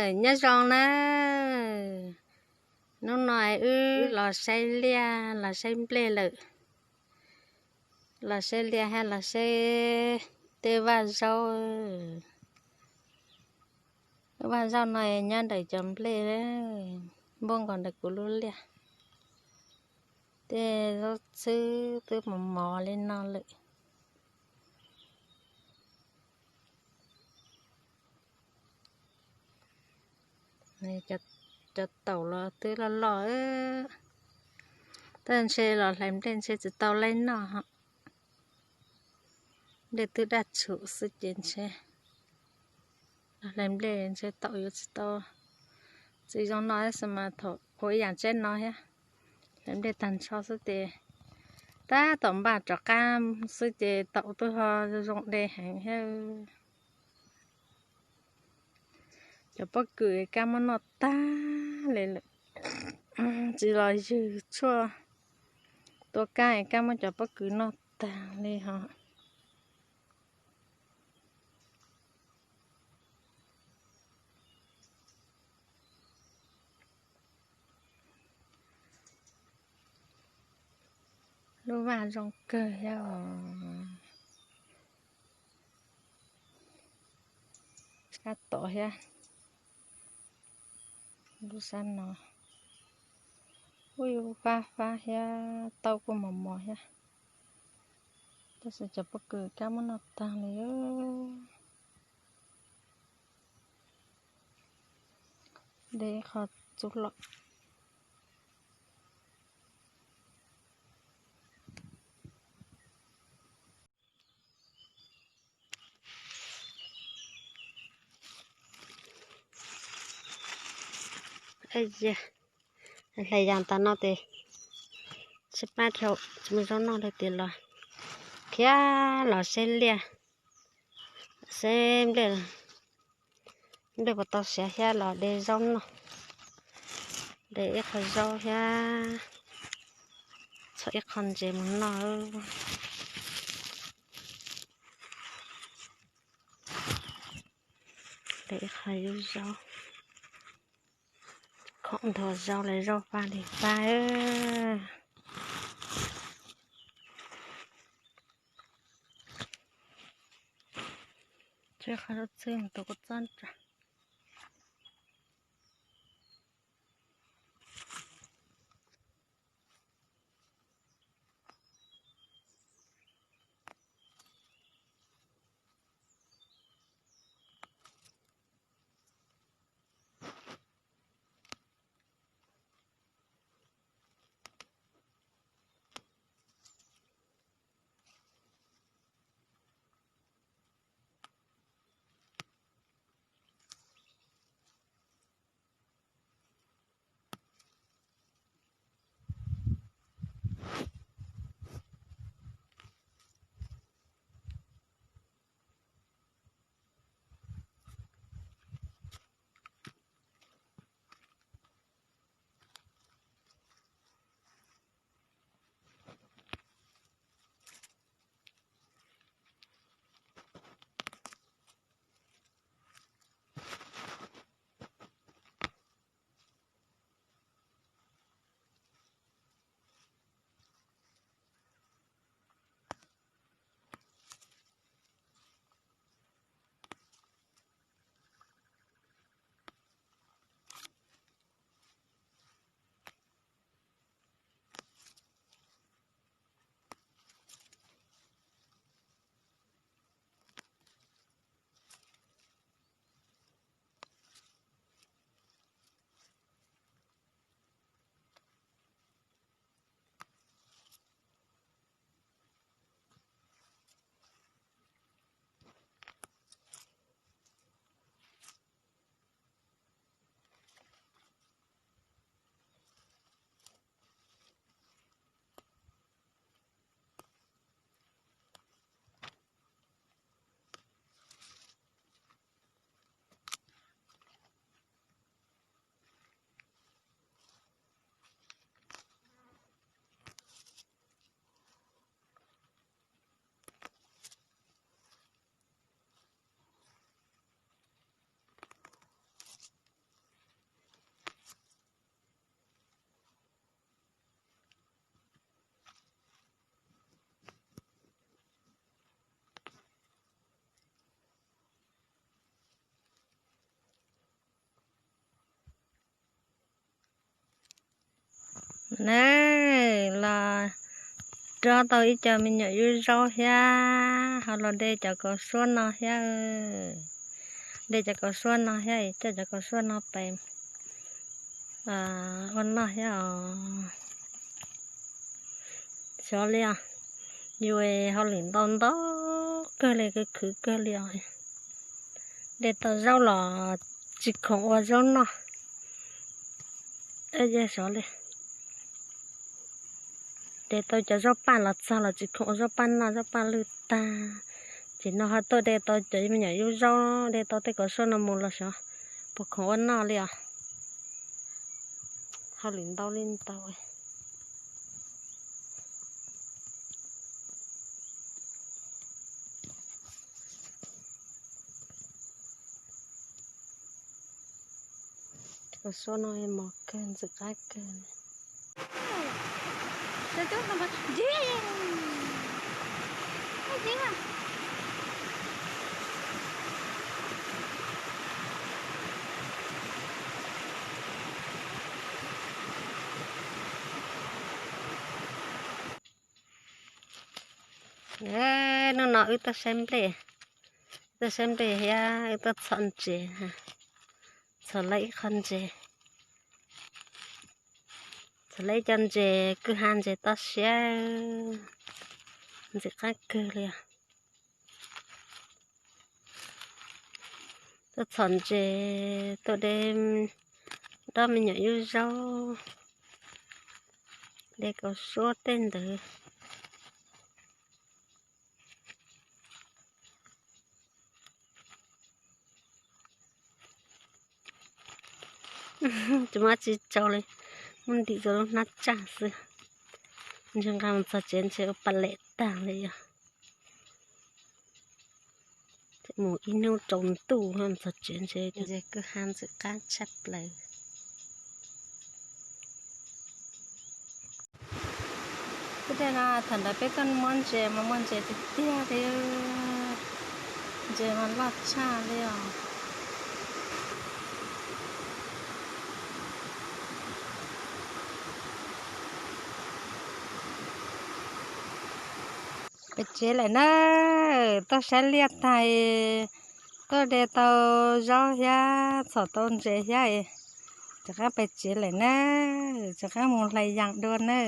Nyob zoo na, hnub no wb los saib liaj los saib nplej lawm. Los saib liaj hab los saib tej vaj zaub. Vaj zaub no nyob ntawm cov nplej, npuab nkaus ntawm kuv lub liaj. Tej zaub txhwb twb mos mos li no lawm. Cov taum los twb loj loj, tab ntshe los hlais nplej ntshe tsis tau laij noj. Nplej twb daj tshum xwb ces ntshe los hlais nplej ntshe taum yuav tsis tau txiv zoo no xwb mas thaum ua ib yam tsaib no thiab. Hlais nplej tag nrho xwb ces tab tom npaj rov qab xwb ces taum twb ho zoo de heev thiab. Cov pob kws kab muab noj tag li lawm. Tsis los ywg tshuaj tua kab es kab muab cov pob kws noj tag li ho. Lub vaj zoo kawg thiab os. Sab tod thiab, lub sab no kuj yuav fab fab thiab, taub kuj mos mos thiab. Tab sis cov pob kws kab muab noj tag li. De ib qho txuj lom. Hlais yas tas no ces tsis pab dhau, tsis muaj zaub noj li ces los khiav los saib liaj, saib nplej, nplej puas tau siav thiab los de zaub noj. De ib qho zaub thiab txhom ib qho ntses mus noj. De ib qho yub zaub, khoom nthuav zaub los zaub fab li fab. Tshuav qhov zaub txhwb tus kuj txob nra. Na, los rov tau ib co me nyuam yub zaub thiab, ho los de cov kaus suab no thiab. De cov kaus suab no thiab, coj cov kaus suab no pem ua noj thiab os. Xyov li os, yus hauj lwm ntau ntau kawg li, khwv khwv kawg li os. De tau zaub los tsis khoom ua zaub noj. Xyov li, de tau cov zaub paj los txog los tsis khoom ua zaub paj noj, zaub paj lwj tag. Ces no ho tuaj de tau cov me nyuam yub zaub, de tau tej kaus suab no mus los xyov puas khoom ua noj li os. Hauj lwm ntau li ntau. Kaus suab no mos kawg, ntxim qab kawg. Hnub no wb tuaj saib nplej, tuaj saib nplej thiab wb tuaj txhom ntses, txhom lawv ib qho ntses, txhom lawv ib co ntses kwj ha ntses toj siab, ntxim qab kawg li os. Tuaj txhom ntses, tuaj de dob me nyuam yub zaub, de kaus suab tej ntawd. Tsis muaj tsis tsau li, muab ntim rau lub hnab tsaj xwb. Ntshe nqa mus txog tsev ntshe ua pa lem tag li yog. Mus ib hnub tsaus ntuj txog tsev ntshe ntses kwj ha ntxim qab tshaj plaws. Tej no thaum ntawd peb tuaj muab ntses mas muaj ntses tiag tiag li, ntses mas loj tshaj li os. Pem tsev lawm na, tuaj saib liaj tag, tuaj de tau zaub thiab txhom tau ntses thiab, rov qab pem tsev lawm na, rov qab mus hlais yas dua na.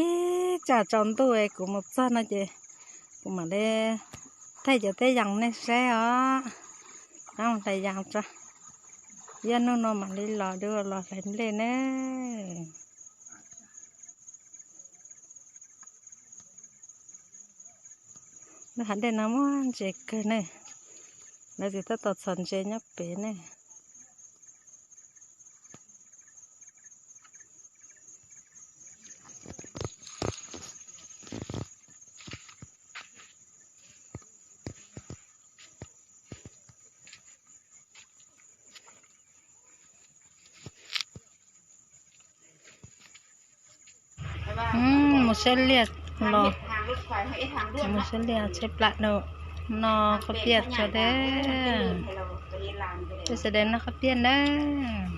Ib tsam tsaus ntuj kuv mus txog no ces kuv mam li thaij cov teb yas nej saib os. Rov qab mus hlais yas tso, yog hnub no mam li los dua los hlais nplej na. Lub hav dej no muaj ntses kawg ne, lawv tsis tab tom txhom ntses nyob pem ne. Mus saib liaj los, mus saib liaj tshaib plab no, noj khaub piaj tso deb. Peb sawv daws noj khaub piaj nawb.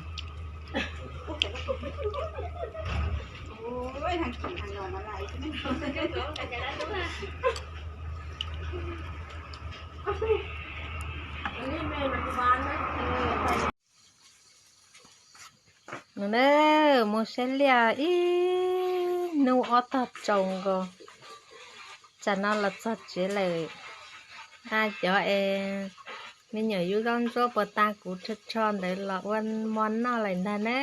Mus saib liaj ib hnub ob tog tsaus nkaus, tsam no los txog tsev lawm. Cov es me nyuam yub zaub ntsuab puas tas kuv rho rho ntawd los ua hmo noj lawm ntag na.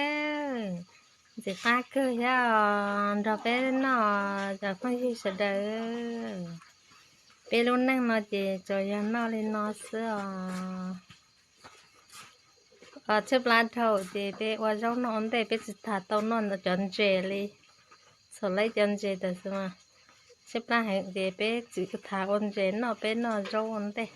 Ntxim qab kawg thiab os, nrog peb noj cov phooj ywg sawv daws. Peb lub neej no ces tsuas yog noj li no xwb os. Tshaib plab dhau ces peb ua zaub noj ua ntej, peb tsis tham tau noj cov ntses li. Txhom lawv cov ntses tam sim no tshaib plab heev ces peb tsis tham ua ntses noj, peb noj zaub ua ntej.